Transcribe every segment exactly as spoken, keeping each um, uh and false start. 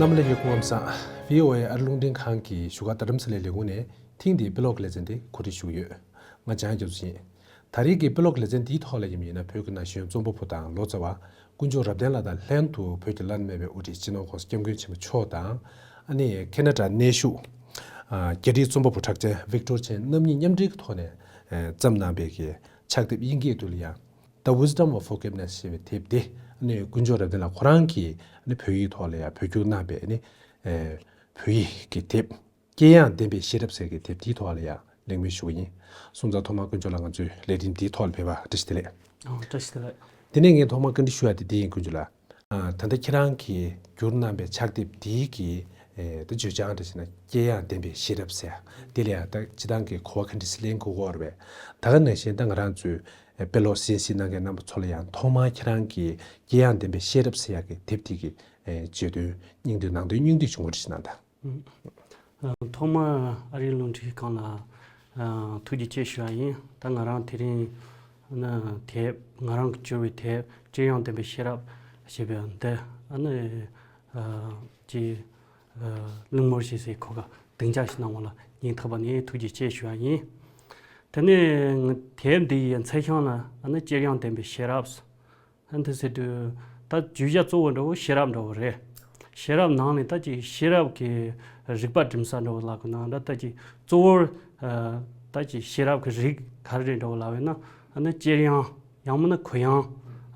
རྣམ་པ་ལྷན་རྒྱས་སྐུ་ཁམས་བཟང་། བྷི་ཨོ་ཨེ་ཨ་རི་རླུང་འཕྲིན་ཁང་གི་བཞུགས་སྒར་རྡ་རམ་ས་ལའི་ལས་ཁུངས་ནས་ཐེངས་འདིའི་དཔེ་ཀློག་ལེ་ཚན་འདི་གོ་སྒྲིག་ཞུ་གི་ཡོད། ང་འཇམ་དབྱངས་རྒྱ་མཚོ་ཡིན། ད་རེས་ཀྱི་དཔེ་ཀློག་ལེ་ཚན་འདིའི་ཐོག་ལ་ཡིན་ཡིན་ན་བོད་ཀྱི་ན་གཞོན་རྩོམ་པ་པོ་དང་ལོ་ཙཱ་བ་དཀོན་མཆོག་རབ་བརྟན་ལགས་དང་ལྷན་དུ་བོད་ཀྱི་བླ་ན་མེད་པའི་དབུ་ཁྲིད་སྤྱི་ནོར་༸གོང་ས་༸སྐྱབས་མགོན་ཆེན་པོ་མཆོག་དང་། ཨ་ནི་ཁེ་ན་ཌ་གནས་བཞུགས་ཨ་རྒྱ་རིགས་རྩོམ་པ་པོ་གྲགས་ཅན་ཝིག་ཏོར་ཆེན་རྣམ་གཉིས་མཉམ་འབྲེལ་གྱི་ཐོག་ནས་ཨ་བརྩམས་གནང་པའི་གི་ཕྱག་དེབ་དབྱིན་སྐད་དུ་ལ་ཡང་The Wisdom of Forgiveness ཞེས་པའི་དེབ་དེ་ཨ་ནི་དཀོན་མཆོག་རབ་བརྟན་ལགས་ཁོ་རང་གིས་ཨ་ནི་བོད་ཡིག་ཐོག་ལ་ཡང་བོད་སྒྱུར་གནང་པའི་ཨ་ནི་ཨ་བོད་ཡིག་གི་དེབ། དཀྱེལ་ཡངས་ལྡན་པའི་ཤེས་རབ་ཟེར་གྱི་དེབ་དེའི་ཐོག་ལ་ཡང་གླེང་མོལ་ཞུ་གི་ཡིན། སོང་ཙང་ཐོག་མར་དཀོན་མཆོག་ལགས་ང་ཚོའི་ལས་རིམ་འདིའི་ཐོག་ལ་ཕེབས་པར་བཀྲ་ཤིས་བདེ་ལེགས། ཨོ། བཀྲ་ཤིས་བདེ་ལེགས། དེ་ནས་ངས་ཐོག་མར་བཀའ་འདྲི་ཞུ་ཡ་དེ་འདི་ཡིན། དཀོན་མཆོག་ལགས། ཨ་ད་ལྟ་ཁྱེད་རང་གིས་བསྒྱུར་གནང་པའི་ཕྱག་དེབ་འདིའི་གི་ཨེ་ད་བརྗོད་བྱ་འདྲ་ཞིག་ན་དཀྱེལ་ཡངས་ལྡན་པའི་ཤེས་རབ་ཟེར་ཡ་དེ་ལ་ཡང་ད་སྤྱིར་བཏང་གི་གོ་བ་ག་འདྲ་ཞིག་ལེན་དགོས་ཀྱི་ཡོད་རེད་པས། ད་ག་ནང་བཞིན་ད་ང་རང་ཚོའི་ཨེ་དཔེ་ཀློག་གསན་གཟིགས་གནང་མཁན་རྣམ་པ་ཚོ་ལ་ཡང་ཐོག་མར་ཁྱེད་རང་གིས་དཀྱེལ་ཡངས་ལྡན་པའི་ཤེས་རབ་ཟེར་ཡ་གི་དེབ་དེ་གི་ཨེ་བརྗོད་དོན་སྙིང་བསྡུས་ནང་དོན་སྙིང་བསྡུས་བྱུང་བ་འདྲ་ཞིག་གནང་དང་། ཨ་ཐོག་མར་ཨ་རིའི་རླུང་འཕྲིན་ཁང་ལ་ཨ་ཐུགས་རྗེ་ཆེ་ཞུ་བ་ཡིན། ད་ང་རང་དེ་རིང་ཨ་ནི་དེབ་ང་རང་གིས་བསྒྱུར་བའི་དེབ་དཀྱེལ་ཡངས་ལྡན་པའི་ཤེས་རབ་ཞེས་པའི་འདི་ཨ་ནི་ཨ་ཀྱི་ཨ་གླེང་མོལ་བྱེད་སའི་གོ་སྐབས་སྡིངས་ཆ་ཞིག་གནང་བ་ལ་སྙིང་ཐག་པ་ནས་ཐུགས་རྗེ་ཆེ་ཞུ་བ་ཡིན། དེ་ནས་ང་དེབ་འདི་ཡི་མཚན་བྱང་ལ་ཨ་ནི་དཀྱེལ་ཡངས་ལྡན་པའི་ཤེས་རབ། ཨ་འདི་ཟེར་དུས་ད་བརྗོད་བྱ་གཙོ་བོ་འདྲ་བོ་ཤེས་རབ་འདྲ་བོ་རེད། ཤེས་རབ་ནང་ནས་ད་ཅིག་ཤེས་རབ་ཀྱི་རིག་པ་སྒྲིམ་ས་འདྲ་བོ་ལབ་དགོས་ན་འདྲ། ད་ཅིག་གཙོ་བོར་ཨ་ད་ཅིག་ཤེས་རབ་ཀྱི་རིགས་ག་རེ་རེད་འདྲ་བོ་ལབ་པས་ན། ཨ་ནི་དཀྱེལ་ཡངས་ཡང་མིན་ན་གུ་ཡངས།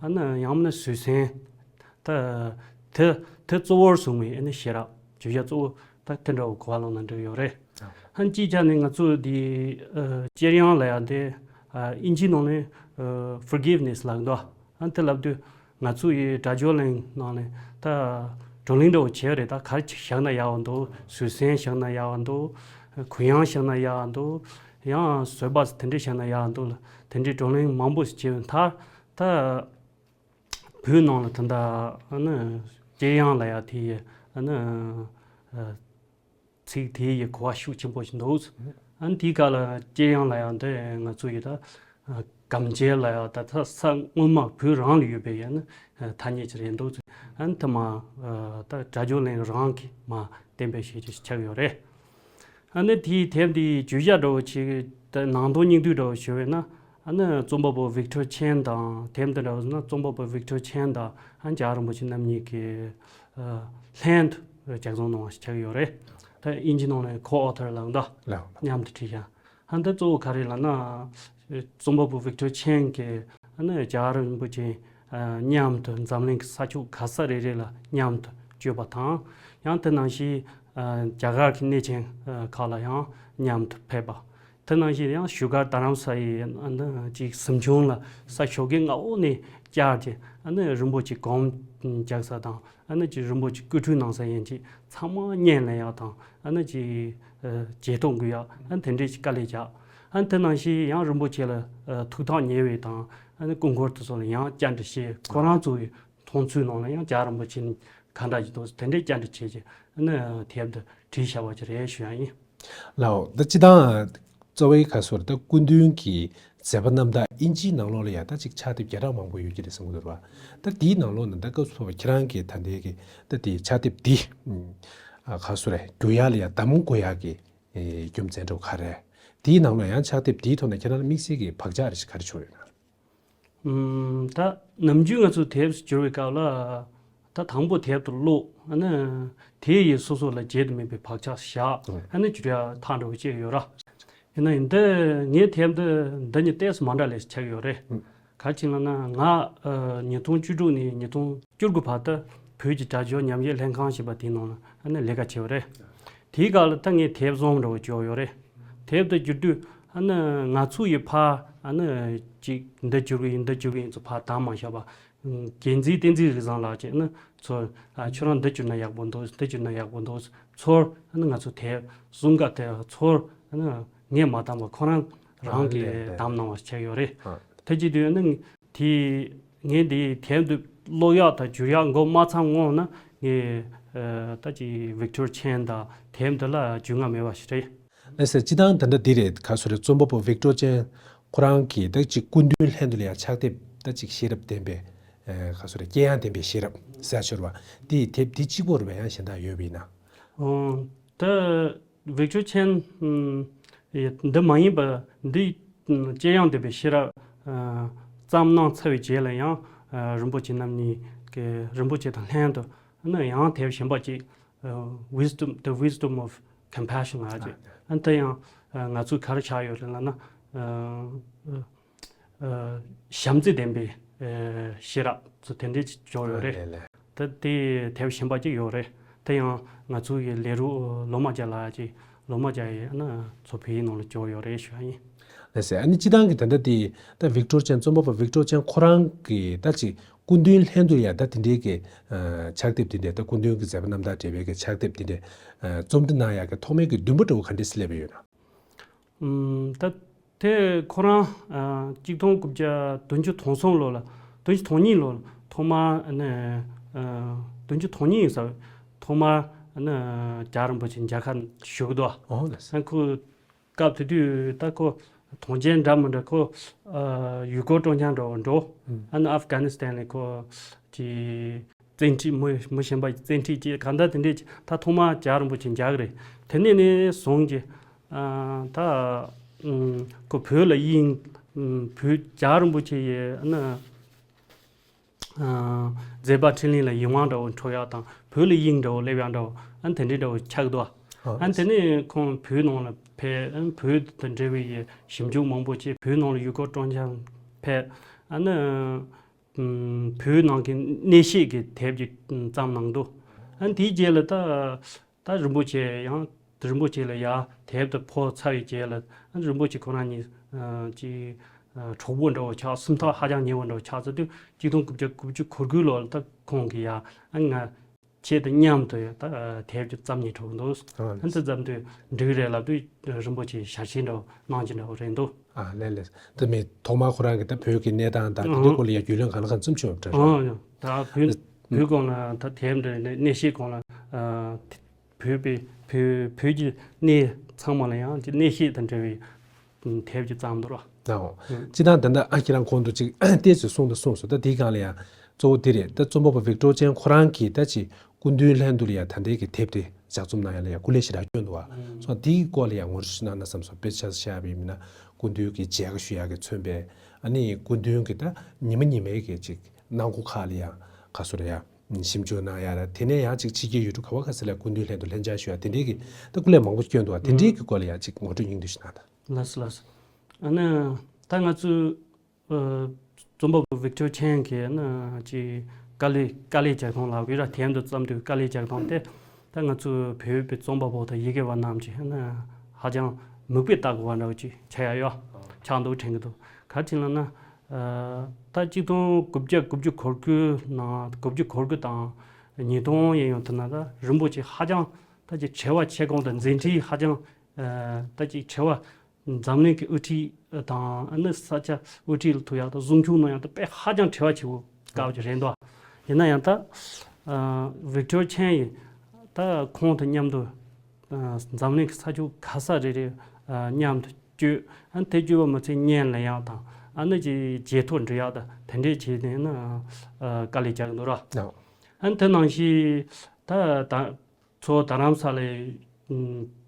ཨ་ནི་ཡང་མིན་ན་བཟོད་བསྲན། ད་དེ་དེ་གཙོ་བོར་བཟུང་བའི་ཨ་ནི་ཤེས་རབ་བརྗོད་བྱ་གཙོ་བོ་ད་དེ་འདྲ་བོ་གོ་བ་བླངས་ན་འགྲིག་ཡོད་རེད། ཨ་ནི་སྤྱིའི་ཆ་ནས་ང་ཚོ་འདི་ཨ་དཀྱེལ་ཡངས་ལབ་ཡ་འདི་ཨ་དབྱིན་ཇིའི་ནང་ནས་ཨ་forgiveness ལབ་འདུག་ཨ་ནི་དེ་ལབ་དུས་ང་ཚོ་ཡི་སྒྲ་སྦྱོར་གླེང་ནང་ནས་ད་བགྲོ་གླེང་འདྲ་བོ་བྱས་རེད། ད་ག་རེ་ཅིག་བཞག་ན་ཡག་པ་འདུག་བཟོད་བསྲན་བཞག་ན་ཡག་པ་འདུག་གུ་ཡངས་བཞག་ན་ཡག་པ་འདུག་ཡང་བཟོད་པ་དེ་འདྲས་བཞག་ན་ཡག་པ་འདུག་ལ། དེ་འདྲས་བགྲོ་གླེང་མང་པོ་ཞིག་བྱས་པའི་མཐར་ད་བོད་ནང་ལ་ད་ལྟ་ཨ་ནི་དཀྱེལ་ཡངས་ལབ་ཡ་དེ་ཡི་ཨ་ནི་ཨ་ཚིག་དེ་ཡི་གོ་བ་ཤུགས་ཆེན་པོ་ཞིག་འདུག་ཨ་ནི་དེའི་སྐབས་ལ་དཀྱེལ་ཡངས་ལབ་ཡ་འདི་ང་ཚོ་ཡི་ད་ཨ་གམ་རྒྱལ་ལབ་ཡ་ད་ད་ས་སྔོན་མ་བོད་རང་ལ་ཡོད་པའི་ཡ་ནི་ཨ་ཐ་སྙད་ཅིག་རེད་འདུག་ཨ་ནི་དེ་མ་ཨ་ད་སྒྲ་སྦྱོར་གླེང་རང་གིས་མ་བསྟན་པའི་ཤེས་བྱ་ཞིག་ཆགས་ཡོད་རེད། ཨ་ནི་དེའི་དེབ་འདིའི་བརྗོད་བྱ་འདྲ་བོ་ཅིག་ད་ནང་དོན་སྙིང་བསྡུས་འདྲ་བོ་ཞུ་བས་ན། ཨ་ནི་རྩོམ་པ་པོ་ཝིག་ཏོར་ཆེན་དང་དེབ་འདི་འདྲ་བོ་ཟེར་ན་རྩོམ་པ་པོ་ཝིག་ཏོར་ཆེན་དང་ཨ་ནི་རྒྱལ་བ་རིན་པོ་ཆེ་རྣམ་གཉིས་ཀྱིས་ཨ་ལྷན་དུ་ལྗགས་རྩོམ་གནང་བ་ཞིག་ཆགས་ཀྱི་ཡོད་རེད། ད་དབྱིན་ཇི་ནང་ནས་ཁོ་ཨོ་ཐར་ལབ་འདུག་ལགས། མཉམ་དུ་བྲིས་ཤག་ཨ་འདི་གཙོ་བོ་ག་རེ་ལབ་ན། རྩོམ་པ་པོ་ཝིག་ཏོར་ཆེན་གྱིས་ཨ་ནི་རྒྱལ་བ་རིན་པོ་ཆེ་ཨ་མཉམ་དུ་འཛམ་གླིང་གི་ས་ཕྱོགས་ག་ས་རེ་རེ་ལ་མཉམ་དུ་བསྐྱོད་པ་དང་། ཡང་དེ་ནང་བཞིན་ཨ་རྒྱ་གར་གྱི་གནས་ཆེན་ཨ་ཁག་ལ་ཡང་མཉམ་དུ་ཕེབས་པ། དེ་ནང་བཞིན་ཡང་བཞུགས་སྒར་རྡ་རམ་ས་ཡི་ཨ་ནི་ཅིག་གཟིམ་ཆུང་ལ་ས་ཞོགས་ཀའི་སྔ་པོ་ནས་བཅར་ཏེ་ཨ་ནི་རིན་པོ་ཆེ་སྒོམ་རྒྱག་ས་དང་། ཨ་ནི་ཅིག་རིན་པོ་ཆེ་སྐུ་ཁྲུས་གནང་ས་ཡན་ཆད་ཚང་མ་བརྙན་ལེན་ཡག་དང་། ཨ་ནི་ཅིག་ཨ་བརྗེད་ཐོ་འགོད་ཡག་ཨ་ནི་དེ་འདྲས་ཅིག་དཀའ་ལས་བརྒྱབ། ཨ་ནི་དེ་ནང་བཞིན་ཡང་རིན་པོ་ཆེ་ལ་ཨ་ཐུགས་ཐག་ཉེ་བའི་དང་། ཨ་ནི་སྐུ་འཁོར་དེ་ཚོ་ལ་ཡང་བཅར་འདྲི་བྱས། ཁོ་རང་ཚོ་ཡི་མཐོང་ཚུལ་ནང་ལ་ཡང་རྒྱལ་བ་རིན་པོ་ཆེ་ནི་ག་འདྲ་ཅིག་འདུག་དེ་འདྲས་བཅར་འདྲི་བྱས་རྗེས་ཨ་ནི་དེབ་འདི་བྲིས་བཞག་པ་ཅིག་རེད་ཞུ་ཡག་ཡིན། ལའོ། ད་སྤྱིར་བཏང་རྩ་བའི་ཁ་སོར་ད་སྐུ་མདུན་གྱི་མཛད་པ་རྣམ་དག་དབྱིན་ཇིའི་ནང་ལོགས་ལ་ཡང་ད་ཅིག་ཕྱག་དེབ་བརྒྱ་ཕྲག་མང་པོ་ཡོད་ཀྱི་རེད་བསམ་གྱི་འདུག་ར། ད་དེའི་ནང་ལོགས་ནས་ད་སྐབས་སུ་བབ་པ་ཁྱེད་རང་གིས་ད་ལྟའི་གི་ད་དེ་ཕྱག་དེབ་འདི་ཨ་ཁ་སོ་རེ་བསྒྱུར་ཡག་ལ་ཡང་གདམ་དགོས་ཡག་གི་ཨེ་རྒྱུ་མཚན་འདྲ་བོ་ག་རེ། དེའི་ནང་ལོགས་ཡང་ཕྱག་དེབ་འདིའི་ཐོག་ནས་ཁྱེད་རང་ལ་དམིགས་བསལ་གྱི་བག་ཆགས་རེ་ཞིག་ག་རེ་བྱུང་ཡོད་ན། ཨུམ། ད་ནམ་རྒྱུན་ང་ཚོ་དེབ་བསྒྱུར་བའི་སྐབས་ལ་ད་དང་པོ་དེབ་ཏུ་ཀློག་ཨ་ནི་དེ་ཡིས་སོ་སོ་ལ་བརྗེད་དུ་མེད་པའི་བག་ཆགས་བཞག་ཨ་ནི་བསྒྱུར་ཡག་ཐག་འདྲ་བོ་བཅད་ཡོད་ར། ཡིན་ན་ཡིན་འདི་ངའི་དེབ་འདི་འདི་གཉིས་ཏོག་ཙམ་མ་འདྲ་ལས་ཆགས་ཡོད་རེད། ག་ཅི་ལབ་ན་ང་ཨ་ཉིས་སྟོང་བཅུ་དྲུག་ནས་ཉིས་སྟོང་བཅུ་དགུ་བར་དུ་བོད་ཀྱི་སྒྲ་སྦྱོར་ཉམས་ཞིབ་ལྷན་ཁང་ཞེས་པ་དེའི་ནང་ལ་ཨ་ནི་ལས་ཀ་བྱས་པ་རེད། དེའི་སྐབས་ལ་ད་ངས་དེབ་བཟོ་འདྲ་བོ་བཅོས་ཡོད་རེད། དེབ་དེ་བསྒྱུར་དུས་ཨ་ནི་ང་ཚོ་ཡི་ཕར་ཨ་ནི་ཅིག་འདི་བསྒྱུར་གི་ཡིན་འདི་བསྒྱུར་གི་ཡིན་ཚོ་ཕར་དམ་མ་བཞག་པ། རྒྱལ་མཚན་བསྟན་འཛིན་རིག་བཟང་ལགས་ཀྱིས་ཨ་ནི་ཚོར་ཨ་ཁྱོད་རང་འདི་བསྒྱུར་ན་ཡག་པོ་འདུག་འདི་བསྒྱུར་ན་ཡག་པོ་འདུག་ཚོར་ཨ་ནི་ང་ཚོ་དེབ་བཟོ་འགའ་དེ་ཚོར་ཨ་ནི་ངས་མ་བདམས་པ་ཁོ་རང་རང་གིས་བདམས་གནང་བ་ཞིག་ཆགས་ཡོད་རེད། དེ་བྱེད་དུས་ཨ་ནི་དེ་ངས་འདི་དེབ་འདི་ཀློག་ཡག་དང་བསྒྱུར་ཡག་མགོ་མ་ཚང་སྔོན་ན་ངས་ཨ་ད་ཅིག་ཝིག་ཊོར་ཆེན་དང་དེབ་འདི་ལ་རྒྱུས་མངའ་མེད་པ་ཞིག་རེད། ལགས་སེ། སྤྱིར་བཏང་ད་ལྟ་འདི་རེད། ག་སོ་རེད། རྩོམ་པ་པོ་ཝིག་ཊོར་ཅན་ཁོ་རང་གིས་ད་ཅིག་སྐུ་མདུན་ལྷན་དུ་ལ་ཡང་ཕྱག་དེབ་ད་ཅིག་ཤེས་རབ་ལྡན་པའི་ ཨ་ག་སོ་རེད། དཀྱེལ་ཡངས་ལྡན་པའི་ཤེས་རབ་ཟེར་ཤོར་བ་དེའི་དེབ་དེ་གཅིག་པོ་རེད་པས། ཡང་གཞན་དག་ཡོད་པ་ཡིན་ན། ཨོ། ད་ཝིག་ཏོར་ཆན་ཡི་འདི་མ་ཡིན་པ་འདི་དཀྱེལ་ཡངས་ལྡན་པའི་ཤེས་རབ་ཨ་བརྩམས་གནང་ཚར་བའི་རྗེས་ལ་ཡང་ཨ་རིན་པོ་ཆེ་རྣམ་གཉིས་ཀྱི་རིན་པོ་ཆེ་དང་ལྷན་དུ་ཨ་ནི་ཡང་དེབ་གཞན་པ་ཅིག་ཨ་Wisdom, The Wisdom of Compassion ལབ་ཅིག་ཨ་ནི་དེ་ཡང་ཨ་ང་ཚོས་ག་རེ་ཆགས་ཡོད་རེད་ལབ་ན། ཨ་ཨ་ཨ་བྱམས་བརྩེ་ལྡན་པའི་ཨ་ཤེས་རབ་ཚོ་དེ་འདྲས་ཅིག་འབྱོར་ཡོད་རེད། ལས་ལས། ད་དེ་དེབ་གཞན་པ་ཅིག་ཡོད་རེད། དེ་ཡང་ང་ཚོ་ཡི་ལས་རོགས་ལོ་མ་རྒྱ་ལགས་ཀྱིས་ལོ་མ་རྒྱ་ཡི་ཨ་ནི་ཚོ་བོད་ཡིག་ནང་ལ་འབྱོར་ཡོད་རེད་ཞུ་བ་ཡིན། ལགས་སེ། ཨ་ནི་སྤྱི་བཏང་གི་ད་ལྟ་དེ་ད་ཝིག་ཏོར་ཆན་རྩོམ་པ་པོ་ཝིག་ཏོར་ཆན་ཁོ་རང་གི་ད་ཅིག་སྐུ་མདུན་ལྷན་དུ་ཡ་ད་དེ་འདྲའི་གི་ཨ་ཕྱག་དེབ་དེ་འདྲའི་ད་སྐུ་མདུན་གྱི་མཛད་པ་རྣམ་ཐར་འབྲེལ་བའི་གི་ཕྱག་དེབ་དེ་འདྲའི་ཨ་རྩོམ་འབྲི་གནང་ཡག་གི་ཐོག་མའི་གི་འདུན་པ་འདྲ་བོ་ག་འདྲས་སླེབས་ཡོད་ན། ཨུམ། ད་དེ་ཁོ་རང་ཨ་གཅིག་སྟོང་དགུ་བརྒྱ་བདུན་ཅུ་དོན་གསུམ་ལོ་ལ། བདུན་ཅུ་དོན་གཉིས་ལོ་ལ་ཐོག་མར་ཨ་ནི་ཨ་བདུན་ཅུ་དོན་གཉིས་ཡིན་ས། ཐོག་མར་ཨ་ནི་རྒྱལ་བ་རིན་པོ་ཆེ་མཇལ་ཁ་ཞུ་གི་འདུག་ཨོ་ལགས་སེ། ཨ་ཁོ་སྐབས་དེ་དུས་ད་ཁོ་དོན་རྐྱེན་འདྲ་མི་འདྲ་ཁོ་ཨ་ཡུལ་སྐོར་སྤྲོ་འཆམ་འདྲ་བོ་འགྲོ། ཨ་ནི་ཨབ་གྷ་ནི་སི་ཐན་ལ་ཁོ་ཅིག་བཙན་ཁྲིད། མི་མི་གཞན་པ་ཡི་བཙན་ཁྲིད་ཅིག་གང་ལྟར་དེ་འདྲས་ཅིག་ད་ཐོག་མར་རྒྱལ་བ་རིན་པོ་ཆེ་མཇལ་གི་རེད། དེ་ནས་ནས་བཟུང་ཅིག་ཨ་ད་ཨུམ་ཁོ་བོད་ལ་དབྱིངས་ཨུམ་བོད་རྒྱལ་བ་རིན་པོ་ཆེ་ཡི་ཨ་ནི་ཨ་མཛད་པ་འཕྲིན་ལས་ལ་ཡིད་དབང་འདྲ་བོ་འཕྲོག་ཡག་དང་། བོད་ལ་དབྱིངས་འདྲ་བོ་སླེབས་ཡག་འདྲ་བོ་ཨ་ནི་དེ་འདྲས་འདྲ་བོ་ཆགས་འདུག་ཨ་ཨ་ནི་དེ་ནས་ཁོང་བོད་ནང་ལ་ཕེབས། ཨ་ནི་བོད་དང་འབྲེལ་བའི་ཡི་ཞིབ་འཇུག་མང་པོ་བྱས། བོད་ནང་ལ་ཡུལ་སྐོར་སྤྲོ་འཆམ་ཕེབས། ཨ་ནི་ཨུམ་བོད་ནང་གི་གནས་བཤད་ཀྱི་དེབ་ཅིག་བརྩམས་གནང་འདུག་ཨ་ནི་དེའི་རྗེས་ལ་ད་ད་རིན་པོ་ཆེ་ཡང་རིན་པོ་ཆེ་ལ་ཡ་དེབ་དེ་ཕུལ་ཚར་བའི་རྗེས་ལ། ཨ་ནི་རིན་པོ་ཆེ་ཁོ་རང་གཉིས་ཨ་ཅིག་ཨ་གྲོགས་པོ་འདྲ་བོ་ཆགས། སེམས་ཐག་ཧ་ཅང་ཉེ་བོ་འདྲ་བོ་ཆགས་ཚར་དུས་གཅིག་སྟོང་དགུ་བརྒྱ་དགུ་བཅུ་གོ་དགུ་ལོ་ལ་ད་ཁོང་གིས་ཡ་ཨ་ང་ཁྱེད་དང་མཉམ་དུ་ད་དེབ་ཅིག་བརྩམས་ནས་འགྲོ་གི་འདུག་ཨ་ཨ་འདི་བརྩམས་དུས་འགྲིག་རེད་ལབ་དུས་རིན་པོ་ཆེ་ཞལ་བཞེས་འདྲ་བོ་གནང་གི་འདྲ་བོ་རེད་འདུག་ཨ་ལས་ལས། དེ་མིན་ཐོག་མར་ཁོ་རང་གིས་ད་བོད་ཀྱི་གནས་སྟངས་དང་དེ་འདྲའི་ཨ་སྐོར་ལ་ཡང་རྒྱུས་ལོན་གང་ལ་གང་འཚམ་བྱུང་ཡོད་པ་འདྲ། ཨ་ཡང་ད་བོད་ཨ་བོད་སྐོར་ལ་ད་དེབ་འདྲ་གནས་གནས་བཤད་སྐོར་ལ་ཨ་བོད་པའི་བོད་བོད་ཀྱི་གནས་ཚང་མ་ལ་ཡང་གནས་བཤད་དང་འབྲེལ་བའི་དེབ་ཅིག་བརྩམས་འདུག་ར། ཨོ། ཨ་སྤྱིར་བཏང་ད་ལྟ་ཨ་ཁྱེད་རང་གོང་དུ་ཅིག་ཏོག་ཙམ་གསུངས་དང་གསུངས་སོང་། ད་དེའི་སྒང་ལ་ཡང་གཙོ་བོ་དེ་རེད། ད་རྩོམ་པ་པོ་ཝིག་ཏོར་ཅན་ཁོ་རང་གིས་ད་ཅིག་སྐུ་མདུན་ལྷན་དུ་ལ་ཡང་ད་ལྟའི་གི་དེབ་དེ་ལྗགས་རྩོམ་གནང་ཡ་ལ་ཡང་སྐུ་ལས་ཞེ་དྲག་བསྐྱོན་འདུག་བ། ཨ་སོང་དེའི་སྐོར་ལ་ཡང་ངོ་སྤྲོད་ཅིག་གནང་ན་བསམ་སོང་། དཔེ་ཆ་བཞག་པ་ཡིན་ན་སྐུ་མདུན་གྱི་མཇལ་ཁ་ཞུ་ཡ་གི་མཚོན་པའི་ཨ་ནི་སྐུ་མདུན་གྱི་ད་ཉི་མ་ཉི་མའི་གི་ཅིག་གནང་སྒོ་ཁག་ལ་ཡང་ག་སོ་རེད་ཡ། ཞིབ་འཇུག་གནང་ཡ་ར། དེ་ནས་ཡང་ཅིག་ཕྱི་རྒྱལ་ཡུལ་གྲུ་ག་བ་ག་ས་ལ་སྐུ་མདུན་ལྷན་དུ་ལྷན་བཅར་ཞུ་ཡ་དེ་འདྲའི་གི་ད་སྐུ་ལས་མང་པོ་བསྐྱོན་འདུག་བ། དེ་འདྲའི་གི་སྐོར་ལ་ཡང་ཅིག་ངོ་སྤྲོད་སྙིང་བསྡུས་ཤིག་གནང་དང་། ལགས་སོ་ལགས་སོ། ཨ་ནི་ད་ང་ཚོས་ཨ་རྩོམ་པ་པོ་ཝིག་ཏོར་ཆན་གྱིས་ཨ་ནི་ཅིག་དཀའ་ལས་དཀའ་ལས་རྒྱག་སྟངས་ལབ་དགོས་ར། དེབ་འདི་བརྩམས་དུས་དཀའ་ལས་རྒྱག་སྟངས་དེ་ད་ང་ཚོ་བོད་པའི་རྩོམ་པ་པོ་དང་ཡི་གེ་བ་རྣམས་ཀྱིས་ཨ་ནི་ཧ་ཅང་མིག་དཔེ་ལྟ་དགོས་པ་འདྲ་བོ་ཅིག་ཆགས་ཡ་ཡོད། ཆགས་འདུག་དྲན་གྱི་འདུག་ག་རེ་བྱས་ལབ་ན། ཨ་ད་གཅིག་སྟོང་དགུ་བརྒྱ་དགུ་བཅུ་གོ་དགུ་ནང་། དགུ་བཅུ་གོ་དགུ་དང་ཉིས་སྟོང་ཡིན་ཡོང་དུས་ན་ད་རིན་པོ་ཆེ་ཧ་ཅང་ད་ཅིག་བྲེལ་བ་ཆེ་གོང་དང་མཛད་འཕྲིན་ཧ་ཅང་ཨ་ད་ཅིག་བྲེལ་བ། འཛམ་གླིང་གི་དབུ་ཁྲིད་དང་ཨ་ནི་ས་ཆ་དབུ་ཁྲིད་ལ་ཐུག་ཡག་དང་གསུང་ཆོས་གནང་ཡག་དང་དཔེ་ཧ་ཅང་བྲེལ་བ་ཆེ་བོ་དཀའ་བ་ཅིག་རེད་འདུག་ཡིན་ན་ཡང་ད་ཨ་ཝིག་ཏོར་ཆན་ཡིས་ད་ཁོང་དང་མཉམ་དུ་ཨ་འཛམ་གླིང་གི་ས་ཕྱོགས་ག་ས་རེ་རེ་ཨ་མཉམ་དུ་བསྐྱོད། ཨ་ནི་དེ་བསྐྱོད་པ་མ་ཚད་བརྙན་ལེན་ཡག་དང་ཨ་ནི་ཅིག་བརྗེད་ཐོ་འབྲི་ཡག་དང་དེ་འདྲས་བྱས་ནས་ཨ་ནི་ཨ་དཀའ་ལས་རྒྱག་གི་འདུག་ར། ཨ་ནི་དེ་ནང་བཞིན་ད་ད་མཚོ་རྡ་རམ་ས་ལའི་ཨ་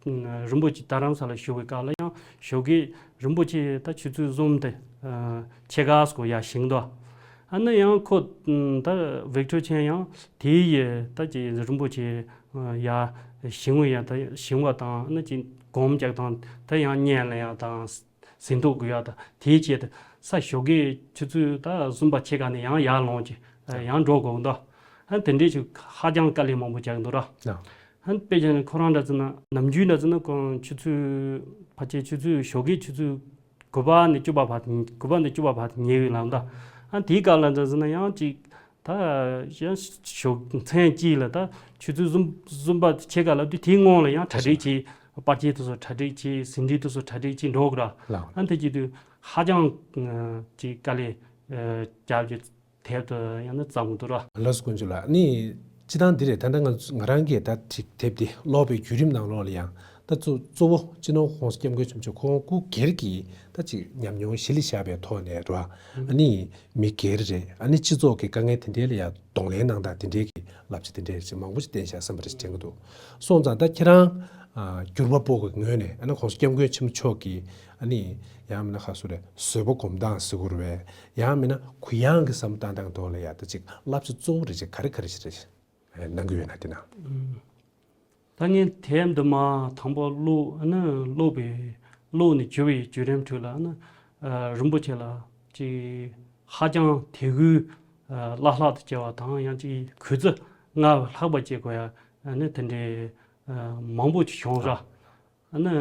ཨ་རིན་པོ་ཆེ་རྡ་རམ་ས་ལ་བཞུགས་པའི་སྐབས་ལ་ཡང་ཞོགས་ཀས་རིན་པོ་ཆེ་ད་ཆུ་ཚོད་གསུམ་དེ་ཨ་ཕྱེད་ཀ་སྐོར་ཡར་བཞེངས་འདུག་ཨ་ནི་ཡང་ཁོ་ཨ་ད་ཝིག་ཏོར་ཆན་ཡང་དེའི་ཡི་ད་ཅིག་རིན་པོ་ཆེ་ཨ་ཡར་བཞེངས་པ་ཡང་ད་བཞེངས་པ་དང་ཨ་ནི་ཅིག་སྒོམ་རྒྱག་སྟངས་ད་ཡང་བརྙན་ལེན་ཡག་དང་། ཟིན་ཐོ་དགོས་ཡག་དང་དེའི་ཆེད་དུ་ས་ཞོགས་ཀས་ཆུ་ཚོད་ད་གསུམ་པ་ཕྱེད་ཀ་ནས་ཡང་ཡར་ལངས་ཀྱི་ཡང་འགྲོ་དགོས་འདུག་ཨ་དེ་འདྲས་ཅིག་ཧ་ཅང་དཀའ་ལས་མང་པོ་རྒྱག་འདུག་ར། ཨ་དཔེ་བྱས་ན་ཁོ་རང་འདྲ་ཟེར་ན་ནམ་རྒྱུན་འདྲ་ཟེར་ན་ཁོང་ཆུ་ཚོད་ཕལ་ཆེར་ཆུ་ཚོད་ཞོགས་ཀས་ཆུ་ཚོད་དགུ་པ་ནས་བཅུ་པ་བར་དུ་དགུ་པ་ནས་བཅུ་པ་བར་དུ་ཉལ་བའི་ལམ་ད། ཨ་དེའི་སྐབས་ལ་འདྲ་ཟེར་ན་ཡང་ཅིག་ད་ཡང་ཞོགས་མཚན་གཅིག་ལ་ད་ཆུ་ཚོད་གསུམ་གསུམ་པ་ཕྱེད་ཀ་ལ་དུས་དེའི་སྔོན་ལ་ཡང་གྲ་སྒྲིག་བྱེད། པར་ཆས་དེ་ཚོ་གྲ་སྒྲིག་བྱེད། ཟིན་བྲིས་དེ་ཚོ་གྲ་སྒྲིག་བྱེད་འགྲོ་གི་ར། ལགས། ཨ་དེ་བྱེད་དུས་ཧ་ཅང་ཅིག་དཀའ་ལས་རྒྱབ་ཀྱི་དེབ་དེ་ཡང་ན་བརྩམས་འདུག་ར། ལགས་སོ་དཀོན་མཆོག་ལགས། ནི་སྤྱིར་བཏང་འདི་རེད། ད་ལྟ་ང་ང་རང་གིས་ད་ཅིག་དེབ་དེ་ཀློག་པའི་བརྒྱུད་རིམ་ནང་ལོགས་ལ་ཡང་ ད་གཙོ་གཙོ་བོ་སྤྱི་ནོར་༸གོང་ས་༸སྐྱབས་མགོན་ཆེན་པོ་མཆོག་ཁོང་སྐུ་སྒེར་གྱི་ད་ཅིག་ཉམས་མྱོང་གཞི་ལ་བཞག་པའི་ཐོག་ནས་རེད་བ། ཨ་ནི་མི་སྒེར་རེད། ཨ་ནི་སྤྱི་ཚོགས་ཀྱི་དཀའ་ངལ་དེ་འདྲའི་ལ་ཡ་གདོང་ལེན་གནང་སྟངས་དེ་འདྲའི་གི་བསླབ་བྱ་དེ་འདྲའི་ཅིག་མང་པོ་ཞིག་བསྟན་ཤག་བསམ་པ་རེ་དྲན་གྱི་འདུག་སོང་ཙང་ད་ཁྱེད་རང་ཨ་སྒྱུར་བ་པོ་གི་ངོས་ནས་ཨ་ནི་༸གོང་ས་༸སྐྱབས་མགོན་ཆེན་པོ་མཆོག་གི་ཨ་ནི་ཡང་མིན་ན་ཁ་སོ་རེ་བཟོད་པ་སྒོམ་སྟངས་ཟེར་དགོས་རེད་བས། ཡང་མིན་ན་གུ་ཡངས་ཀྱི་བསམ་བློ་བཏང་སྟངས་ཐོག་ལ་ཡ་ད་ཅིག་བསླབ་བྱ་གཙོ་བོ་རེ་ཅིག་ག་རེ་ག་རེ་ཞིག་རེ་གནང་གི་ཡོད་ན་དེ་ན། ད་ངས་དེབ་འདི་མ་དང་པོ་ཀློག་ཨ་ནི་ཀློག་པའི་ཀློག་ནས་བརྒྱུད་པའི་བརྒྱུད་རིམ་ཁྲོད་ལ་ཨ་ནི་ཨ་རིན་པོ་ཆེ་ལ་ཅིག་ཧ་ཅང་དད་གུས་ཨ་བླ་ལྷག་ཏུ་བྱ་བ་དང་ཡང་ཅིག་གུས་བརྩི་སྔར་ལྷག་པ་བྱེད་དགོས་ཡ་ཨ་ནི་དེ་འདྲའི་ཨ་མང་པོ་ཅིག་བྱུང་ར། ཨ་ནི་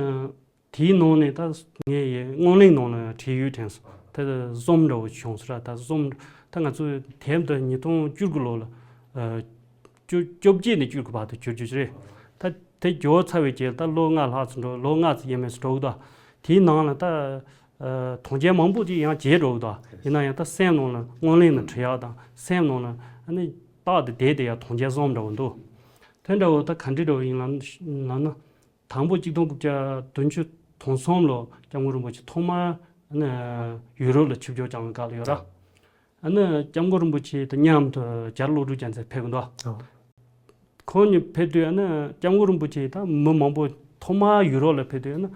དེའི་ནང་ནས་ད་ངས་ཡི་སྔོན་གླེང་ནང་ལ་བྲིས་ཡོད་དྲན་སོང་། ད་རྩོམ་འདྲ་བོ་བྱུང་སོང་ར། ད་རྩོམ་ད་ང་ཚོས་དེབ་འདི་ཉིས་སྟོང་བཅུ་དགུ་ལོ་ལ་ཨ་བཅུ་བཅོ་བརྒྱད་ནས་བཅུ་དགུ་བར་དུ་བསྒྱུར་རྒྱུ་རེད། ད་དེ་བསྒྱུར་ཚར་བའི་རྗེས་ད་ལོ་ལྔ་ལྷག་ཙམ་འགྲོ། ལོ་ལྔ་ཙམ་ཡས་མས་སུ་འགྲོ་གི་འདུག་དེའི་ནང་ལ་ད་ཨ་དོན་རྐྱེན་མང་པོ་ཅིག་ཡང་བརྗེད་འགྲོ་གི་འདུག་ཡིན་ན་ཡང་ད་སེམས་ནང་ལ་སྔོན་གླེང་ནང་བྲིས་ཡག་དང་སེམས་ནང་ལ་ཨ་ནི་རྟག་ཏུ་བསྡད་དེ་ཡང་དོན་རྐྱེན་རྩོམ་འདྲ་བོ་འདུག་དེ་འདྲ་བོ་ད་ག་འདྲ་འདྲ་བོ་ཡིན་ལབ་ན། དང་པོ་གཅིག་སྟོང་དགུ་བརྒྱ་བདུན་ཅུ་དོན་གསུམ་ལོ་སྐྱབས་མགོན་རིན་པོ་ཆེ་ཐོག་མར་ཨ་ནི་ཡུ་རོབ་ལ་ཆིབས་བསྒྱུར་བསྐྱངས་པའི་སྐབས་ལ་ཡོད་ར། ཨ་ནི་སྐྱབས་མགོན་རིན་པོ་ཆེ་དང་མཉམ་དུ་རྒྱ་རི་བློ་གྲོས་རྒྱལ་མཚན་ཕེབས་ཀྱི་འདུག་ཨ། ཁོང་གཉིས་ཕེབས་དུས་ཨ་ནི་སྐྱབས་མགོན་རིན་པོ་ཆེ་དང་མི་མང་པོ་ཐོག་མར་ཡུ་རོབ་ལ་ཕེབས་དུས་ཨ་ནི་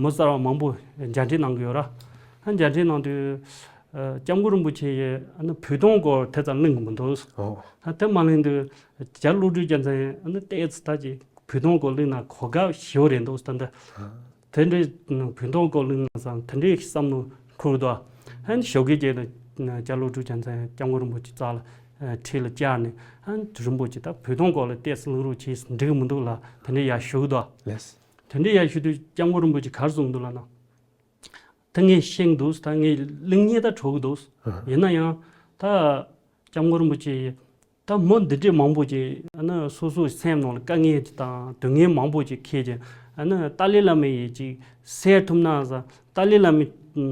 མི་གསར་བ་མང་པོ་མཇལ་འཕྲད་གནང་གི་ཡོད་ར། ཨ་མཇལ་འཕྲད་གནང་དུས་ཨ་སྐྱབས་མགོན་རིན་པོ་ཆེ་ཡིས་ཨ་ནི་བོད་དོན་སྐོར་དེ་ཙམ་གླེང་གི་མི་འདུག་ཨོ། ཨ་དེ་མ་གླེང་དུས་རྒྱ་རི་བློ་གྲོས་རྒྱལ་མཚན་ཨ་ནི་ཏོག་ཙམ་ད་ཅིག་བོད་དོན་སྐོར་གླེང་ན་གོ་སྐབས་ཞེ་པོ་རེད་འདུག་ད་འདི། ཨ། དེ་འདྲའི་བོད་དོན་སྐོར་གླེང་ན་བསམ་དེ་འདྲའི་བསམ་བློ་འཁོར་འདུག་ཨ་ནི་ཞོགས་ཀས་བརྒྱད་དུ་རྒྱ་རི་བློ་གྲོས་རྒྱལ་མཚན་སྐྱབས་མགོན་རིན་པོ་ཆེ་རྩ་ལ་ཨ་འཁྲིས་ལ་བཅར་ནས་ཨ་ནི་རིན་པོ་ཆེ་ད་བོད་དོན་སྐོར་ལ་ཏོག་ཙམ་གླེང་རོགས་བྱས་འགྲིག་གི་མི་འདུག་ལབ་དེ་འདྲའི་ཡར་ཞུ་གི་འདུག་ལགས། དེ་འདྲའི་ཡར་ཞུ་དུས་སྐྱབས་མགོན་རིན་པོ་ཆེ་ག་རེ་གསུངས་འདུག་ལབ་ན། ད་ངས་ཤེས་འདུག་ད་ངས་གླེང་སྙིང་ད་བྲོ་གི་འདུག་ཨ། ཡིན་ན་ཡང་ད་སྐྱབས་མགོན་རིན་པོ་ཆེ་ད་མི་འདི་འདྲའི་མང་པོ་ཅིག་ཨ་ནི་སོ་སོའི་སེམས་ནང་ལ་དཀའ་ངལ་དང་སྡུག་བསྔལ་མང་པོ་ཅིག་འཁྱེར་ཅིང་ཨ་ནི་ཏཱ་ལའི་བླ་མ་ཡིས་ཅིག་སེལ་ཐུབ་ན་ཟེར། ཏཱ་ལའི་བླ་མའི་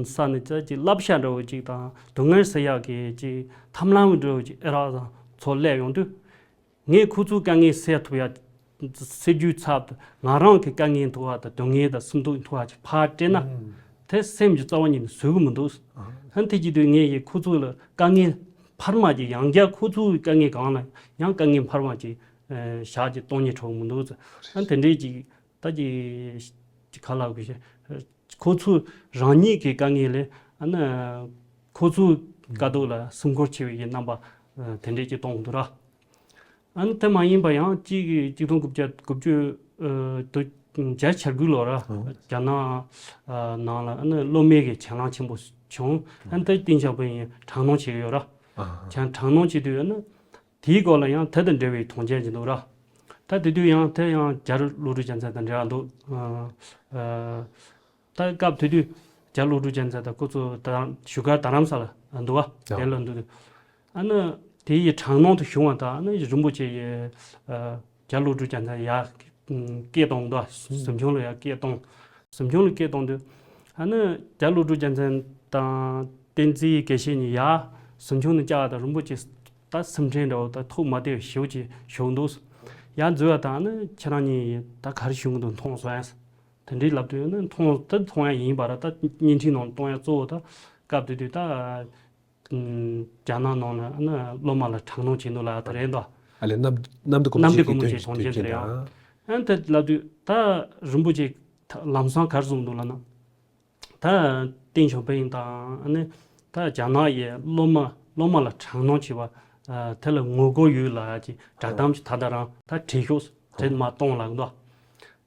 ས་ནས་ཅིག་ཅིག་བསླབ་བྱ་འདྲ་བོ་ཅིག་དང་སྡུག་བསྔལ་སེལ་ཡག་གི་ཅིག་ཐབས་ལམ་འདྲ་བོ་ཅིག་ཨེ་རག་ཟེར་ཚུར་སླེབས་ཡོང་དུས། ངས་ཁོ་ཚོའི་དཀའ་ངལ་སེལ་ཐུབ་ཡ། སེལ་རྒྱུའི་ཚབ་ཏུ་ང་རང་གི་དཀའ་ངལ་འདུག་པ་དང་སྡུག་བསྔལ་དང་སེམས་སྡུག་འདུག་པ་ཅིག་ཕར་སྤྲད་ན། ཨང་། དེ་སེམས་ཀྱི་རྩ་བ་ཉིད་ནས་བཟོད་ཀྱི་མི་འདུག་ཨང་། ཨ་ནི་དེ་བྱེད་དུས་ངས་ཡི་ཁོ་ཚོ་ལ་དཀའ་ངལ་འཕར་མ་ཅིག་ཡང་བསྐྱར་ཁོ་ཚོའི་དཀའ་ངལ་གང་ལ་ཡང་དཀའ་ངལ་འཕར་མ་ཅིག་ཨ་བཞག་ཅིག་གཏོང་སྙིང་བྲོ་གི་མི་འདུག་ཨ་ནི་དེ་འདྲའི་ཅིག་ད་ཅིག་ཅིག་ག་ལབ་དགོས་ཤེ། ཁོ་ཚོ་རང་ཉིད་ཀྱི་དཀའ་ངལ་ལས་ཨ་ནི་ཁོ་ཚོའི་དཀའ་སྡུག་ལ་སེམས་ཁུར་ཆེ་བའི་རྣམ་པ་ཨ་དེ་འདྲས་ཅིག་གཏོང་གི་འདུག་ར། ཨ་ནི་དེ་མ་ཡིན་པ་ཡང་གཅིག་གཅིག་སྟོང་དགུ་བརྒྱ་དགུ་བཅུ་ཨ་དུ་བརྒྱད་ཅུ་གྱ་དགུ་ལོ་ར། ཨོ། རྒྱ་ནག་ཨ་ནང་ལ་ཨ་ནི་སློབ་མའི་གི་གྱེན་ལངས་ཆེན་པོ་བྱུང་། ཨ་ནི་དེ་ཏེང་ཞའོ་ཕིང་ཡིས་དྲག་གནོན་བྱེད་ཀྱི་ཡོད་ར། ཨ། ཁྱེད་དྲག་གནོན་བྱེད་དུས་ཨ་ནི་དེའི་སྐོར་ལ་ཡང་དེ་དང་འབྲེལ་བའི་དོན་རྐྱེན་ཅིག་འདུག་ར། ད་དེ་དུས་ཡང་དེ་ཡང་རྒྱ་རི་བློ་གྲོས་རྒྱལ་མཚན་དང་འབྲེལ་བ་འདུག་ཨ་ཨ། ད་སྐབས་དེ་དུས་རྒྱ་རི་བློ་གྲོས་རྒྱལ་མཚན་དང་ཁོ་ཚོ་ད་བཞུགས་སྒར་རྡ་རམ་ས་ལ་འདུག་བ། ཡ། དེ་ལ་འདུག་ཨ་ནི་དེ་ཡི་དྲག་གནོན་དུ་བྱུང་བ་དང་ཨ་ནི་རིན་པོ་ཆེ་ཡི་ཨ་རྒྱ་རི་བློ་གྲོས་རྒྱལ་མཚན་ཡར་སྐད་གཏོང་འདུག་གཟིམ་ཆུང་ལ་ཡར་སྐད་གཏོང་། གཟིམ་ཆུང་ལ་སྐད་གཏོང་དུས་ཨ་ནི་རྒྱ་རི་བློ་གྲོས་རྒྱལ་མཚན་དང་བསྟན་འཛིན་དགེ་བཤེས་གཉིས་ཡར་གཟིམ་ཆུང་ནས་བཅར་བ་དང་རིན་པོ་ཆེ་ད་སེམས་ཁྲལ་འདྲ་བོ་ད་ཐུགས་མ་བདེ་བ་ཞེ་པོ་ཅིག་བྱུང་འདུག་ཡར་འཛུལ་བ་དང་ཨ་ནི་ཁྱེད་རང་གཉིས་ད་ག་རེ་བྱུང་གི་འདུག་མཐོང་སོང་ཡ། དེ་འདྲའི་ལབ་དུས་ནི་མཐོང་ད་མཐོང་ཡ་ཡིན་པ་ར། ད་བརྙན་འཕྲིན་ནང་གཏོང་ཡ་གཙོ་བོ་ད་སྐབས་དེ་དུས་ད་ཨ་རྒྱ་ནག་ནང་ལ་ཨ་ནི་སློབ་མ་ལ་དྲག་གནོན་བྱེད་འདུག་ལ་ད་རེད་འདུག་ཨ་ལས་གནམ་གནམ་བདེ་སྒོ་མོ་གནམ་བདེ་ཆེ་སྒོ་མོ་གི་ཆེ་དོན་དོན་རྐྱེན་དེ་རེད་ཨང་། ཨ་ནི་ད་ལབ་དུས་ད་རིན་པོ་ཆེ་ད་ལམ་སང་ག་རེ་གསུངས་འདུག་ལབ་ན། ད་ཏེང་ཞའོ་ཕིང་དང་ཨ་ནི་ད་རྒྱ་ནག་ཡི་སློབ་མ་སློབ་མ་ལ་དྲག་གནོན་བྱེད་པ་ཨ་དེ་ལ་ངོ་རྒོལ་ཡོད་ལབ་ཡ་ཅིག་བསྒྲགས་གཏམ་ཅིག་ད་ལྟ་རང་ད་བྲིས་ཤོག་དེ་མར་གཏོང་ལབ་འདུག་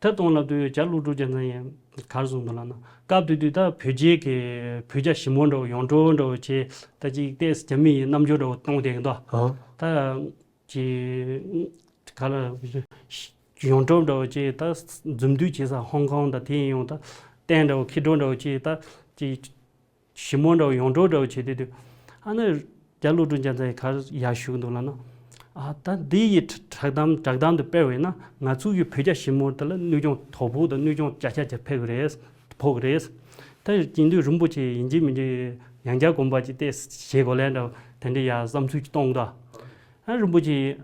དེ་གཏོང་ལབ་དུས་རྒྱ་རི་བློ་གྲོས་རྒྱལ་མཚན་ཡིས་ག་རེ་གསུངས་འདུག་ལབ་ན། སྐབས་དེ་དུས་ད་བོད་རྒྱའི་གི་བོད་རྒྱ་ཞི་མོལ་འདྲ་བོ་ཡོངས་གྲགས་འདྲ་བོ་བྱས་ད་ཅིག་ཏོག་ཙམ་རྒྱ་མི་ཡི་རྣམ་འགྱུར་འདྲ་བོ་གཏོང་བསྡད་ཀྱི་འདུག་ཨ། ད་ཅིག་ག་ལ་ཡོངས་གྲགས་འདྲ་བོ་ཅིག་ད་འཛིན་བསྡུར་བྱེད་ས་ཧོང་ཀོང་དང་དེ་ཡིན་ཡང་ད་སྟན་འདྲ་བོ་ཁེ་སྒྲོལ་འདྲ་བོ་ཅིག་ད་ཅིག་ཞི་མོལ་འདྲ་བོ་ཡོངས་གྲགས་འདྲ་བོ་བྱེད་དུས་དུས་ཨ་ནི་རྒྱ་བློ་གྲོས་རྒྱལ་མཚན་ག་རེ་ཡར་ཞུ་གི་འདུག་ལབ་ན། ཨ་ད་འདི་ཡི་བསྒྲགས་གཏམ་བསྒྲགས་གཏམ་དུ་སྤེལ་བས་ན་ང་ཚོ་གི་བོད་རྒྱ་ཞི་མོལ་དེ་ལ་གནོད་སྐྱོན་དོ་ཕོག་དང་གནོད་སྐྱོན་ཅ་ཆ་ཅིག་ཕོག་གི་རེད། ཕོག་གི་རེད། ད་ཡིན་དུས་རིན་པོ་ཆེ་ཡིན་གཅིག་མིན་གཅིག་ཡང་བསྐྱར་དགོངས་པ་ཅིག་ཏོག་ཙམ་བཞེས་དགོས་ལབ་འདྲ་བོ་དེ་འདྲ་ཡར་བསམ་ཚུལ་ཅིག་གཏོང་གི་འདུག་ཨ་རིན་པོ་ཆེ་ཡིས་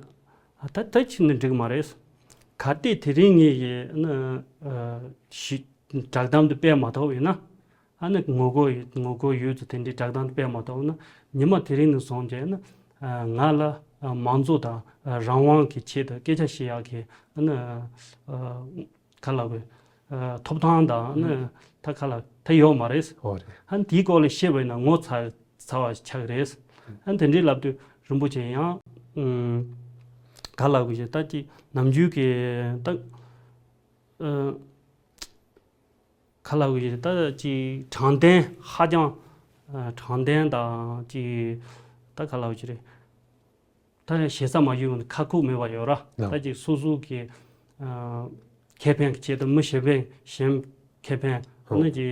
ཨ་ད་ད་ཕྱིན་ན་འགྲིག་གི་མ་རེད། གལ་ཏེ་དེ་རིང་ངས་ཡི་ནི་ཨ་ཞི་བསྒྲགས་གཏམ་དེ་སྤེལ་མ་ཐུབ་ཡིན་ན། ཨ་ནི་ངོ་རྒོལ་ཡོད་ངོ་རྒོལ་ཡོད་ཚུལ་དེ་འདྲའི་བསྒྲགས་གཏམ་དེ་སྤེལ་མ་ཐུབ་ན། ཉི་མ་དེ་རིང་ནས་བཟུང་སྟེ་ནི་ཨ་ང་ལ་ཨ་མང་གཙོ་དང་ཨ་རང་དབང་གི་ཆེད་དུ་སྐད་ཆ་བཤད་ཡག་གི་ཨ་ནི་ཨ་ག་ལ་དགོས། ཨ་ཐོབ་ཐང་དང་ཨ་ནི་ད་ག་ལ་ད་ཡོད་མ་རེད། ཨོ་རེད། ཨ་ནི་དེའི་སྐོར་ལ་བཤད་པ་ཡིན་ན་ངོ་ཚ་ཚ་བ་ཆགས་རེད། ཨ་ནི་དེ་འདྲའི་ལབ་དུས་རིན་པོ་ཆེ་ཡང་ཨུམ་ག་ལ་དགོས་ཞེས་ད་ཅི་ནམ་རྒྱུན་གྱི་ད་ཨ་ག་ལ་དགོས་ཞེས་ད་ཅི་དྲང་བདེན་ཧ་ཅང་ཨ་དྲང་བདེན་དང་ཅི་ད་ག་ལ་དགོས་ཞེས་རེད། ད་ཞེ་ས་མ་ཞུ་ཁ་ཁུག་མེད་པ་ཡོད་ར། ལགས། ད་ཅིག་སོ་སོ་གི་ཨ་ཁེ་ཕན་གྱི་ཆེད་དུ་མི་གཞན་ཕན་གཞན་ཁེ་ཕན་ཨོ་ནི་ཅིག་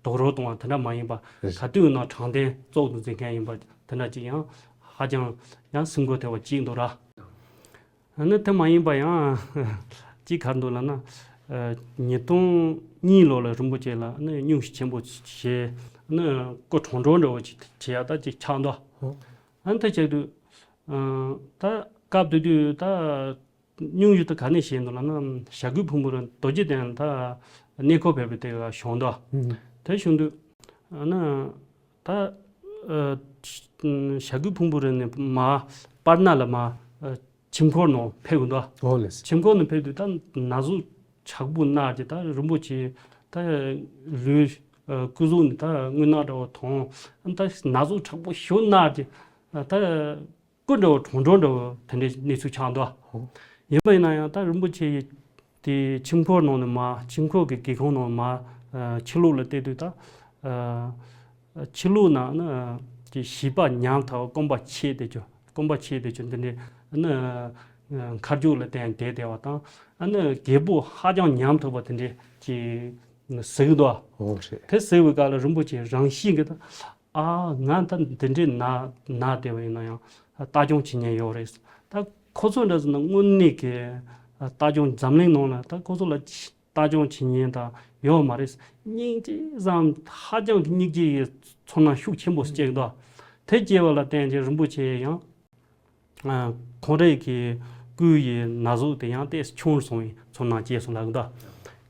རྡོག་རོལ་གཏོང་བ་དེ་འདྲ་མ་ཡིན་པ། རེད། ག་དུས་ན་དྲང་བདེན་གཙོ་བོ་དུ་འཛིན་མཁན་ཡིན་པ་དེ་འདྲ་ཅིག་ཡང་ཧ་ཅང་ཡང་སེམས་འགུལ་ཐེབས་པ་ཅིག་འདུག་ར། ཨ་ནི་དེ་མ་ཡིན་པ་ཡང་ཅིག་ག་རེ་འདུག་ལབ་ན། ཨ་ཉིས་སྟོང་གཉིས་ལོ་ལ་རིན་པོ་ཆེ་ལ་ཨ་ནི་སྙུང་གཞི་ཆེན་པོ་བྱས་ཨ་ནི་སྐུ་གྲོངས་གྲོངས་འདྲ་བོ་ཅིག་བྱེད་ཡག་ད་ཅིག་ཆགས་འདུག་ཨོ། ཨ་ནི་དེ་བྱེད་དུས། ཨ་ད་སྐབས་དེ་དུས་ད་སྙུང་གཞི་དེ་ག་ནས་བྱས་འདུག་ལབ་ན་བྱ་རྒོད་ཕུང་པོ་རི་རྡོ་རྗེ་གདན་ད་གནས་སྐོར་ཕེབས་པའི་དེ་ག་བྱུང་འདུག་ཨུ། དེ་བྱུང་དུས་ཨ་ནི་ད་ཨ་བྱ་རྒོད་ཕུང་པོ་རི་ནས་མར་པར་ན་ལ་མར་ཨ་ཁྱིམ་སྐོར་ནང་ཕེབས་འདུག་ཨོ་ལེ། ཁྱིམ་སྐོར་ནང་ཕེབས་དུས་ད་ན་ཟུག་དྲག་པོ་མནར་གྱི་ད་རིན་པོ་ཆེ་ད་ལུས་ཨ་སྐུ་གཟུགས་ནི་ད་རྔུལ་ནག་འདྲ་བོ་མཐོང་། ཨ་ནི་ད་ན་ཟུག་དྲག་པོ་ཞེ་པོ་མནར་གྱི་ཨ་ད་སྐུ་འདྲ་བོ་གྲོངས་གྲོངས་འདྲ་བོ་དེ་འདྲའི་གནས་ཚུལ་ཆགས་འདུག་ཨོ། ཡིན་པ་ཡིན་ན་ཡང་ད་རིན་པོ་ཆེ་ཡི་དེ་ཁྱིམ་སྐོར་ནང་ནས་མར་ཁྱིམ་སྐོར་གྱི་སྒེའུ་ཁུང་ནང་མར་ཨ་ཕྱི་ལོགས་ལ་བལྟས་དུས་ད་ཨ་ཕྱི་ལོགས་ན་ནི་ཀྱི་བྱིས་པ་ཉམ་ཐག་པ་སྐོམ་པ་ཆེ་དེ་ཚོ་སྐོམ་པ་ཆེ་དེ་ཚོ་འདི་འདྲའི་ནི་ཨ་མཁའ་རྒྱུག་ལ་བརྟེན་བསྡད་བསྡད་པ་དང་ཨ་ནི་རྒད་པོ་ཧ་ཅང་ཉམ་ཐག་པ་དེ་འདྲའི་ཀྱི་གཟིགས་འདུག་ཨོ་རེད། དེ་གཟིགས་པའི་སྐབས་ལ་རིན་པོ་ཆེ་རང་བཞིན་གྱི་ད་ཨ་ང་ད་འདི་འདྲའི་ན་ན་བསྡད་པ་ཡིན་ན་ཡང་ལྟ་སྐྱོང་བྱེད་མཁན་ཡོད་རེད། ད་ཁོ་ཚོ་འདྲ་ཟེར་ན་དངོས་གནས་ཀྱི་ལྟ་སྐྱོང་འཛམ་གླིང་ནང་ལ་ད་ཁོ་ཚོ་ལ་ལྟ་སྐྱོང་བྱེད་མཁན་ད་ཡོད་མ་རེད། སྙིང་རྗེ་བསམ་ཧ་ཅང་གི་སྙིང་རྗེ་ཡི་ཚོར་སྣང་ཤུགས་ཆེན་པོ་སྐྱེས་འདུག་དེ་སྐྱེས་པ་ལ་བརྟེན་ཅིང་རིན་པོ་ཆེ་ཡང་ཁོང་རའི་གི་སྐུ་ཡི་ན་ཟུག་དེ་ཡང་ཏོག་ཙམ་ཆུང་སོང་བའི་ཚོར་སྣང་སྐྱེས་སོང་ལབ་གི་འདུག་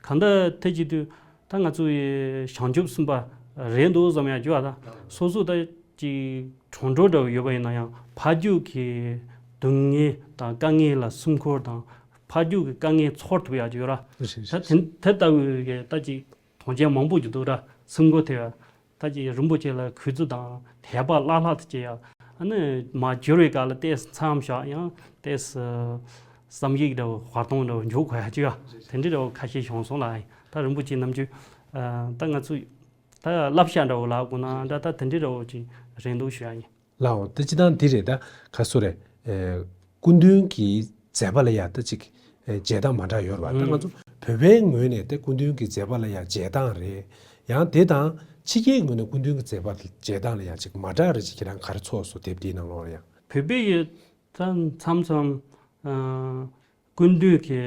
གང་ལྟར་དེ་བྱེད་དུས་ད་ང་ཚོ་ཡི་བྱང་ཆུབ་སེམས་དཔའ་རེད་འདུག་བསམ་ཡག་རྒྱུ་བ་ད་སོ་སོ་ད་ཅིག་གྲོངས་གྲོངས་འདྲ་བོ་ཡོད་པ་ཡིན་ན་ཡང་ཕ་རྒྱུད་ཀྱི་སྡུག་བསྔལ་དང་དཀའ་ངལ་ལ་སེམས་ཁུར་དང་ཕ་རྒྱུད་ཀྱི་དཀའ་ངལ་ཚོར་ཐུབ་ཡག་རྒྱུ་ར། རེད་ད་རེད། དེ་དེ་ལྟ་བུའི་གི་ད་ཅིག་མཐོང་མཁན་མང་པོ་ཅིག་འདུག་ར་སེམས་འགུལ་ཐེབས་ཡག་ད་ཅིག་རིན་པོ་ཆེ་ལ་གུས་བརྩི་དང་དད་པ་བརླག་བརླག་ཏུ་སྐྱེ་ཡག་ཨ་ནི་མར་འགྱུར་བའི་སྐབས་ལ་ཏོག་ཙམ་མཚམས་བཞག་ཡང་ཏོག་ཙམ་བསམ་ཡིག་འདྲ་བོ་བར་སྟོང་འདྲ་བོ་འཇོག་དགོས་ཡག་ཅིག་ཡ་དེ་འདྲའི་འདྲ་བོ་ཁ་ཤས་བྱུང་སོང་ལ། ད་རིན་པོ་ཆེ་ནམ་རྒྱུན་ད་ང་ཚོ་ད་བསླབ་བྱ་འདྲ་བོ་ལབ་དགོས་ན་འདྲ་ད་དེ་འདྲའི་འདྲ་བོ་ཅིག་རེད་འདུག་ཞུ་ཡག་ཡིན། ལའོ། དེ་སྤྱི་བཏང་འདི་རེད་ད། ག་སུ་རེད། ཨེ་སྐུ་མདུན་གྱི་མཛད་པ་ལ་ཡ་ད་ཅིག་ཨེ་མཇལ་སྟངས་མ་འདྲ་ཡོད་རེད་བ། ད་ང་ཚོ་བོད་པའི་ངོས་ནས་ད་སྐུ་མདུན་གྱི་མཛད་པ་ལ་ཡ་མཇལ་སྟངས་རེད། ཡང་དེ་དང་ཕྱི་རྒྱལ་ངོས་ནས་སྐུ་མདུན་གྱི་མཛད་པ་མཇལ་སྟངས་ལ་ཡ་ཅིག་མ་འདྲ་རེད་ཅིག་ཁྱེད་རང་ག་རེ་ཚོར་སོང་དེབ་འདིའི་ནང་ལོགས་ལ་ཡ། བོད་པའི་ཡུལ་ད་མཚམས་མཚམས་ཨ་སྐུ་མདུན་གྱི་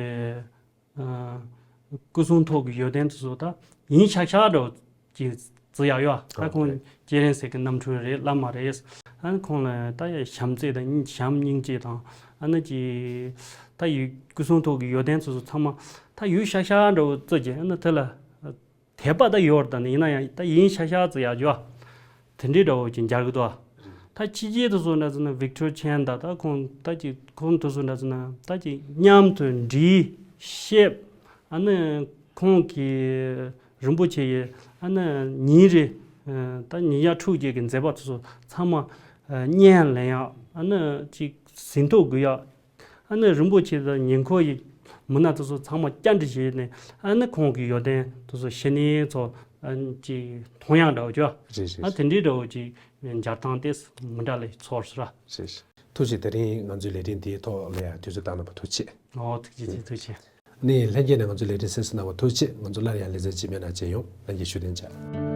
ཨ་སྐུ་གསུང་ཐུགས་ཀྱི་ཡོན་ཏན་དེ་ཚོ་ད་ཡིན་ཤག་ཤག་འདྲ་བོ་ཅིག་བརྩི་ཡག་ཡོད། ད་ཁོང་སྐྱེས་རིང་ཟེར་གི་རྣམ་འཕྲུལ་རེད་བླ་མ་རེད། ཨ་ཁོང་ལ་ད་ཡ་བྱམས་བརྩེ་དང་བྱམས་སྙིང་རྗེ་དང་ཨ་ནི་ཅི་ད་ཡུལ་སྐུ་གསུང་ཐུགས་ཀྱི་ཡོན་ཏན་དེ་ཚོ་ཚང་མ་ད་ཡོད་ཤག་ཤག་འདྲ་བོ་བརྩི་གི་ཨ་ནི་དེ་ལ་དད་པ་ད་ཡོད་རེད། ད་ནི་ཡིན་ན་ཡང་ད་ཡིན་ཤག་ཤག་བརྩི་ཡག་ཡོད། དེ་འདྲའི་འདྲ་བོ་ཅིག་མཇལ་གི་འདུག་ད་ཕྱི་རྒྱལ་དུ་སོང་འདྲ་ཟེར་ན་ཝིག་ཊོར་ཆན་དང་ད་ཁོང་ད་ཅིག་ཁོང་དུ་སོང་འདྲ་ཟེར་ན་ད་ཅིག་མཉམ་དུ་འགྲིག་ཤེས། ཨ་ནི་ཁོང་གིས་རིན་པོ་ཆེ་ཡི་ཨ་ནི་ཉིན་རེ་ད་ཉིན་ཞག་ཕྲུགས་བརྒྱད་ཀྱི་མཛད་པ་དེ་ཚོ་ཚང་མ་བརྙན་ལེན་ཡག་ཨ་ནི་ཅིག་ཟིན་ཐོ་འགོད་ཡག་ཨ་ནི་རིན་པོ་ཆེ་དང་ཉེ་འཁོར་ཡི་མི་སྣ་དེ་ཚོ་ཚང་མ་བཅར་འདྲི་བྱས་ནས་ཨ་ནི་ཁོང་གི་ཡོན་ཏན་དེ་ཚོ་ཤེས་ནས་ཚོ་ཅིག་མཐོང་ཡག་འདྲ་བོ་ཅིག་རེད་རེད། ཨ་དེ་འདྲའི་འདྲ་བོ་ཅིག་མཇལ་སྟངས་དེ་མི་འདྲ་ལ་ཚོར་སོང་ར། རེད་རེད། ཐུགས་རྗེ་ཆེ། དེ་རིང་ང་ཚོའི་ལས་རིམ་འདིའི་ཐོག་ལ་ཡང་དུས་ཚོད་བཏང་གནང་བར་ཐུགས་རྗེ་ཆེ། ཨོ་ཐུགས་རྗེ་ཆེ་ཐུགས་རྗེ་ཆེ། ནི་ལྷན་རྒྱས་ནས་ང་ཚོའི་ལས་རིམ་གསན་གཟིགས་གནང་བར་ཐུགས་རྗེ་ཆེ། ང་ཚོ་སླར་ཡང་ལེ་ཚན་རྗེས་མའི་ནང་མཇལ་ཡོང་། ལྷན་རྒྱས་བཞུགས་གདན་འཇགས།